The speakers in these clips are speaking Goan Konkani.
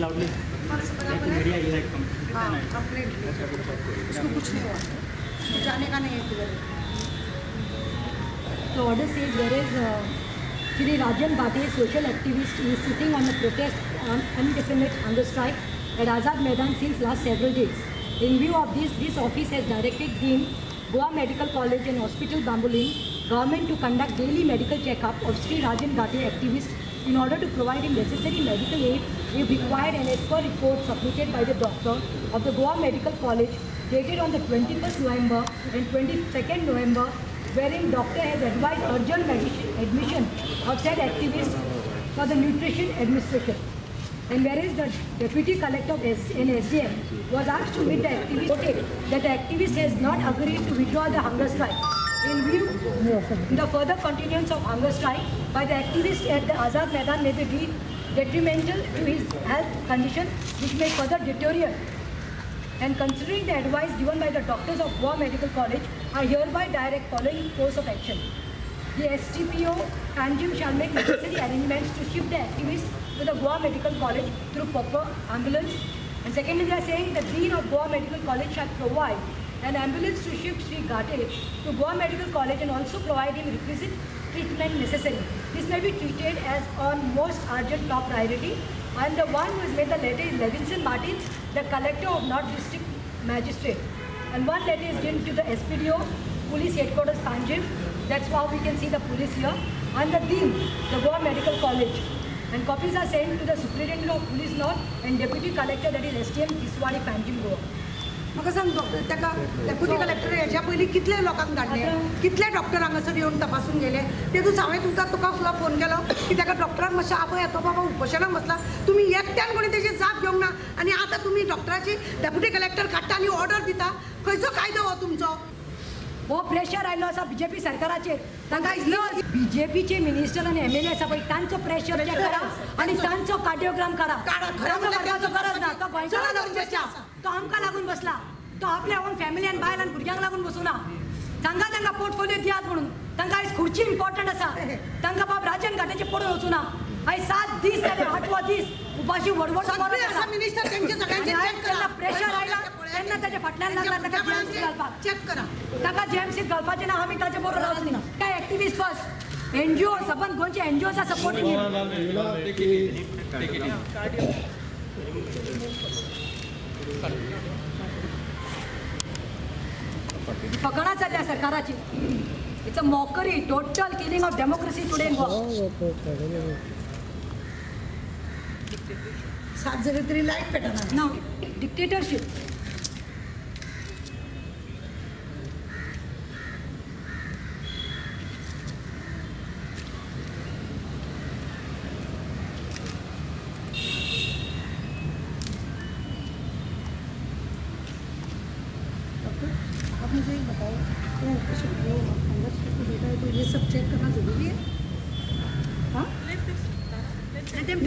Loudly. Complaint उसको कुछ नहीं हुआ, उसको जाने का नहीं है किधर। The order says whereas Shri Rajan Bhate, social activist, is sitting on a protest on indefinite hunger strike at Azad Maidan since last several days. In view of this, this office has directed Dean, Goa Medical College and Hospital Bambolim, government to conduct daily medical checkup of Shri Rajan Ghate activist in order to provide him necessary medical aid if required, and as per report submitted by the doctor of the Goa Medical College dated on the 21st November and 22nd November, wherein doctor has advised urgent admission of said activist for the nutrition administration. And whereas the deputy collector of SDM was asked to meet the activist, that the activist has not agreed to withdraw the hunger strike. In view, the further continuance of hunger strike by the activist at the Azad Maidan may be detrimental to his health condition, which may further deteriorate. And considering the advice given by the doctors of Goa Medical College, I hereby direct following course of action. The STPO Panjim shall make necessary arrangements to ship the activist to the Goa Medical College through proper ambulance. And secondly, they are saying the Dean of Goa Medical College shall provide an ambulance to shift Shri Ghate to Goa Medical College and also provide him requisite treatment necessary. This may be treated as on most urgent top priority. And the one who has made the letter is Levinson Martins, the collector of North District Magistrate. And one letter is given to the SPDO, Police Headquarters Panjim. That's how we can see the police here. And the Dean, the Goa Medical College. And copies are sent to the Superintendent of Police North and Deputy Collector, that is STM Tiswadi Panjim Goa. म्हाका सांग डॉक्टर ताका डेप्युटी कलेक्टर हेच्या पयलीं कितले लोकांक धाडले, कितले डॉक्टर हांगासर येवन तपासून गेले? तेदूस हांवें तुमकां तुका सुद्दां फोन केलो की ताका डॉक्टरान मातशें आपय, तो बाबा उपोशणाक बसला, तुमी एकट्यान कोणी तेजी जाप घेवंक ना आनी आतां तुमी डॉक्टराची डेप्युटी कलेक्टर काडटा आनी ऑर्डर दिता. खंयचो कायदो हो तुमचो? हो प्रेशर आयलो आसा बीजेपी सरकाराचेर. तांकां बीजेपीचे मिनिस्टर आनी एमएलए आसा पळय, तांचो प्रेशर चेक करा आनी तांचो कार्डियोग्राम करा. गरज ना, तो गोंयकारांक लागून बसला, तो आमकां लागून बसला, तो आपल्या ओन फॅमिली आनी बायल आनी भुरग्यांक लागून बसूना. तांकां तांकां पोर्टफोलियो दियात म्हणून तांकां आयज खुर्ची इम्पॉर्टंट आसा. तांकां बाब राजन घाट्याचेर पडून वचूना. आयज 7 दीस जाले, 8वो दीस उपाशी वडवड मिनिस्टर तेन्ना प्रेशर आयला तेन्ना ताच्या फाटल्यान लागला. ताका जीएमसी घालपाक चेक करा, ताका जीएमसीत घालपाचें ना, आमी ताचे बरोबर रावतली. काय एक्टिविस्ट फर्स्ट, एनजीओ सबंद गोंयचे एनजीओ आर सपोर्टिंग. फकाणां चल्ल्या सरकाराची. It's a mockery, total killing of democracy today in Goa. 7 जाले तरी लायट पेटना ना, डिक्टेटरशीप. डॉक्टर आप मुझे ये बताओ, वो अंदर को बेटा है तो ये सब चेक करना ज़रूरी है? हाँ, Let them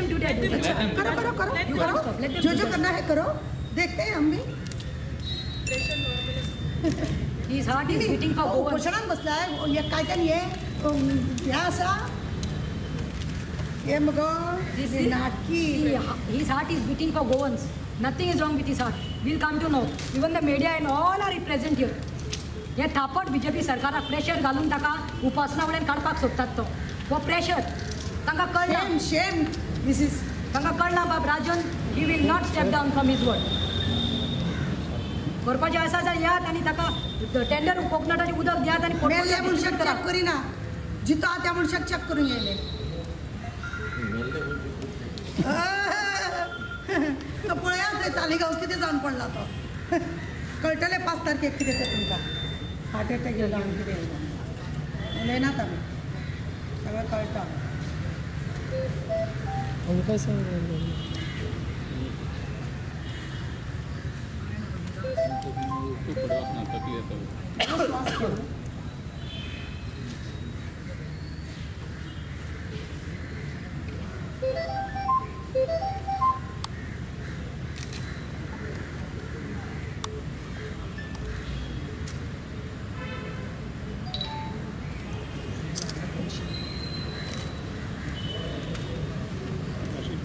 do that. अच्छा, करो करो करो करो, जो जो करना है करो, देखते हैं हम भी. His heart is beating for Goa. उपोशणाक बसला आहे, काय काय हे हे आसा हे मगो नाटकी. His heart is beating for Goans. Nothing is wrong with his heart. We'll come to know. Even the media and all are present here. हे थापट बीजेपी सरकाराक प्रेशर घालून ताका उपासना वयल्यान काडपाक सोदतात. तो हो प्रेशर तांकां कळना. शेम this is तांकां कळना बाब Rajan he will not step down from his word. करपाचें आसा जाल्यार यात आनी ताका टेंडर कोकनटाचें उदक दियात आनी मेल्ल्या मनशाक चेक करिना, जितो आहा त्या मनशाक चेक करूंक येयले. तो पळया थंय तालिगांव कितें जावन पडला तो कळटलें 5 तारखेक कितें तें तुमकां. हार्ट एटॅक येयला आनी कितें येयला उलयनात आमी, सगळें कळटा.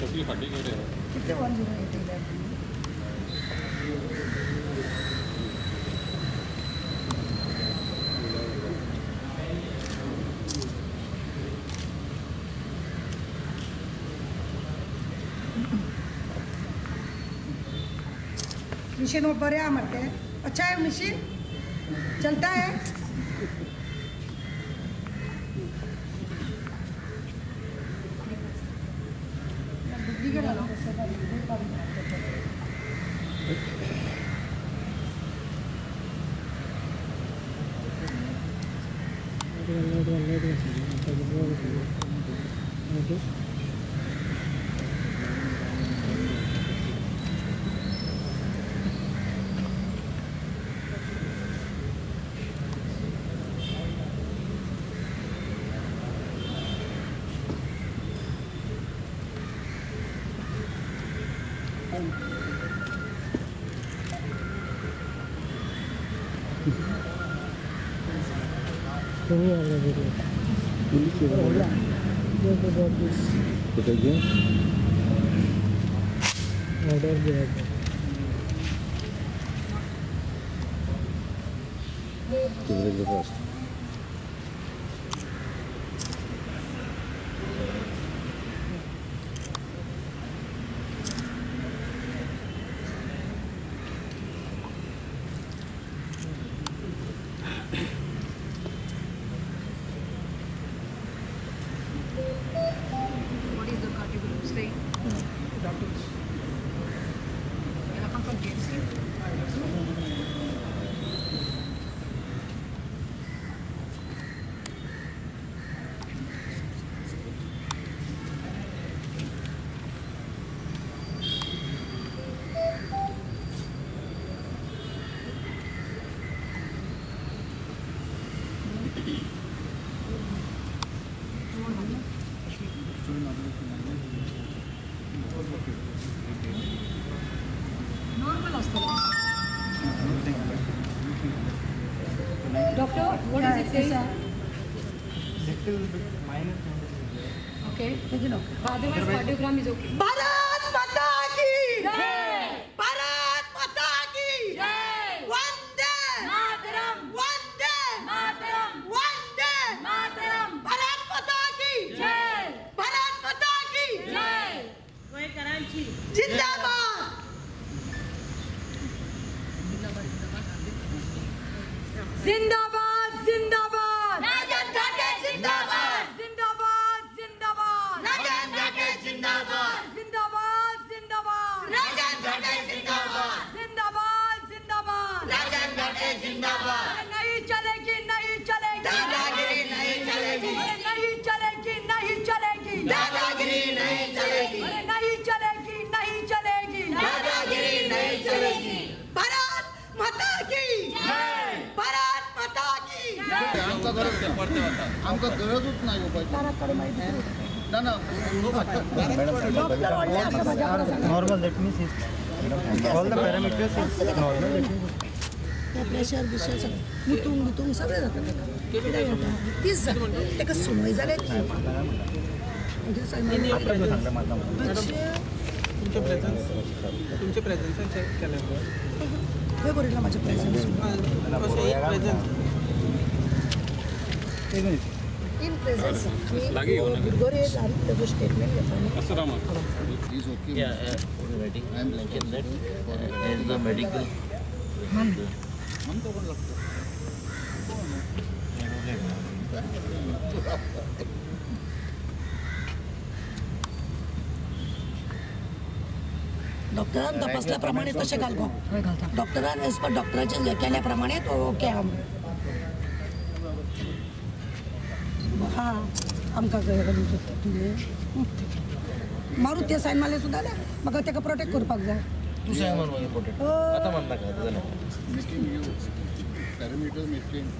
तकलीफ फाटी गेले. कितले 108 येयले? मशीन वो बरे मरते हैं। अच्छा है मशीन चलता है। Doctor, what does it say? Little bit minor changes. Okay. Otherwise, cardiogram is okay. Bharat Mata ki jai! Bharat Mata ki jai! Vande Mataram! Vande Mataram! Vande Mataram! Bharat Mata ki jai! Bharat Mata ki jai! गोंयकारांची जिंदाबाद! जिंदाबाद जिंदाबाद! राजन घाटे जिंदाबाद! जिंदाबाद जिंदाबाद! राजन घाटे जिंदाबाद! जिंदाबाद जिंदाबाद! राजन घाटे जिंदाबाद! जिंदाबाद जिंदाबाद! राजन घाटे जिंदाबाद! नहीं चलेगी नहीं चलेगी दादागिरी नहीं चलेगी! नहीं चलेगी नहीं चलेगी दादागिरी नहीं चलेगी! नहीं चलेगी नहीं चलेगी दादागिरी नहीं चलेगी! भारत माता की जय! भारत माता की जय! आमकां गरज ना, आमकां गरजूच ना येवपाची. ना ना Normal, that means it's all the parameters is normal. Pressure बिशर सगळें मुतूंक बितूंक सगळें जाता ताका. कितें जाता तीच जाता ताका संवय जाल्या ती. तुमचे प्रेझेन्सान चेक केलें खंय बरयलां म्हाजें प्रेझेन्स? इन प्रेझेन्स भुरगो रे ताजो स्टेटमेंट घेता. Is okay. Yeah, writing. I am mention that as the medical. आमकां कोण लागता? डॉक्टरान तपासल्या प्रमाणे तशें घाल गो. डॉक्टरान एज पर डॉक्टराचें केल्या प्रमाणे तो ओके आहा. हां आमकां घालूंक सोदता तुवें मारू ते सायन मारले सुद्दां जाल्यार म्हाका ताका प्रोटेक्ट करपाक जाय. तूं सायन मार मागीर प्रोटेक्ट आतां मारनाका आतां जालें. Making you parameters may change.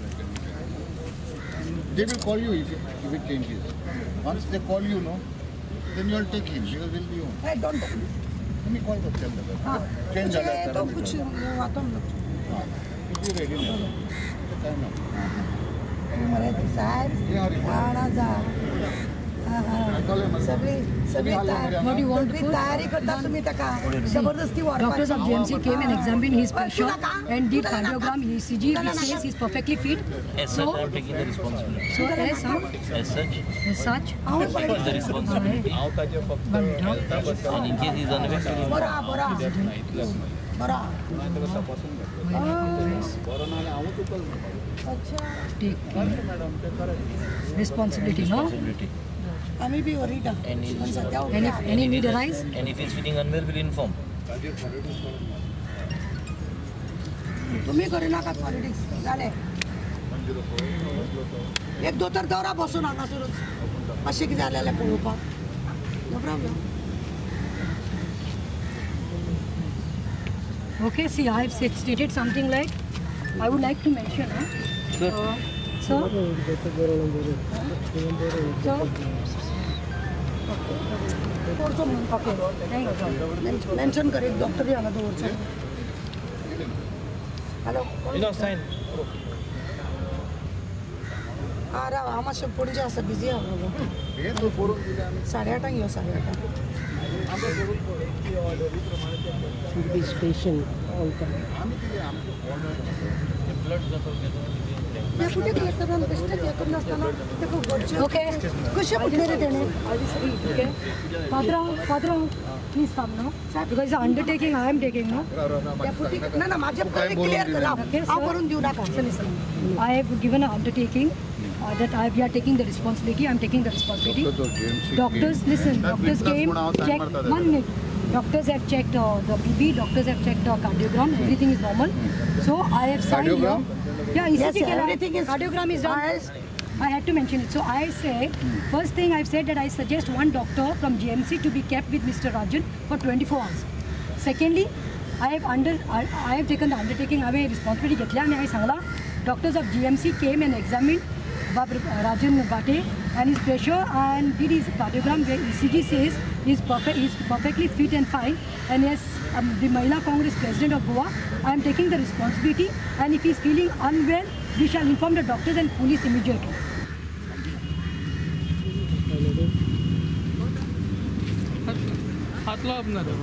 They will call you if it changes. Once they call you, no, then you will take him because we'll be on. Hey, don't. Let me call the tell them. Change जाला तो कुछ वातो हां, be ready now. काय ना मरे साहेब जा. सगळी सगळी तयारी करता तुम्ही ताका जबरदस्ती. Doctors of GMC came and examined his pressure and did cardiogram, ECG, which says he's perfectly fit. As such, I am taking the responsibility. So as such, as such, I am taking the responsibility. And in case he is unaware, बरा बरा बरा. Take responsibility, no? आम्ही बी worried. And if any need arise, and if he is feeling unwell, we'll inform. तुम्ही करू नाका पॉलिटिक्स. जालें एक दोतोर दवरा बसून हांगासरूच मातशें कितें जालें जाल्यार पळोवपाक. No problem. Okay, see, I have stated something like, I would like to mention, Sure. So, okay, thank you. Mention कर एक डॉक्टर हांगा दवरचो. हॅलो. You know sign. आं राव, हांव मातशें पणजे आसा, बिजी आहा बाबा. 8:30 यो, 8:30. Should be station all time. Deputy कलेक्टरान बेश्टेच हें करनासतना ताका व्हरचें. Okay. कशें म्हटलें रे तेणें? Okay. Padra, Padra, please come now. Because the undertaking I am taking, no? Deputy ना ना म्हाजें क्लियर कर, हांव करून दिवं नाका. I have given an undertaking that we are taking the responsibility. I am taking the responsibility. Doctors, listen, doctors came, checked, 1 minute. Doctors have checked the BP, doctors have checked the cardiogram, everything is normal. So I have signed cardiogram? Here. Yeah, ECG, yes, everything is, cardiogram is done. I had to mention it. So I say, first thing I've said that I suggest one doctor from GMC to be kept with Mr. Rajan for 24 hours. Secondly, I have taken the undertaking, I have responsibility घेतल्या आनी हांवें सांगलां, doctors of GMC came and examined Rajan Bhate and his pressure and did his cardiogram where ECG says he is perfectly fit and fine. And yes, the Mahila Congress President of Goa, I am taking the responsibility, and if he is feeling unwell, we shall inform the doctors and police immediately. हात लावप ना रे.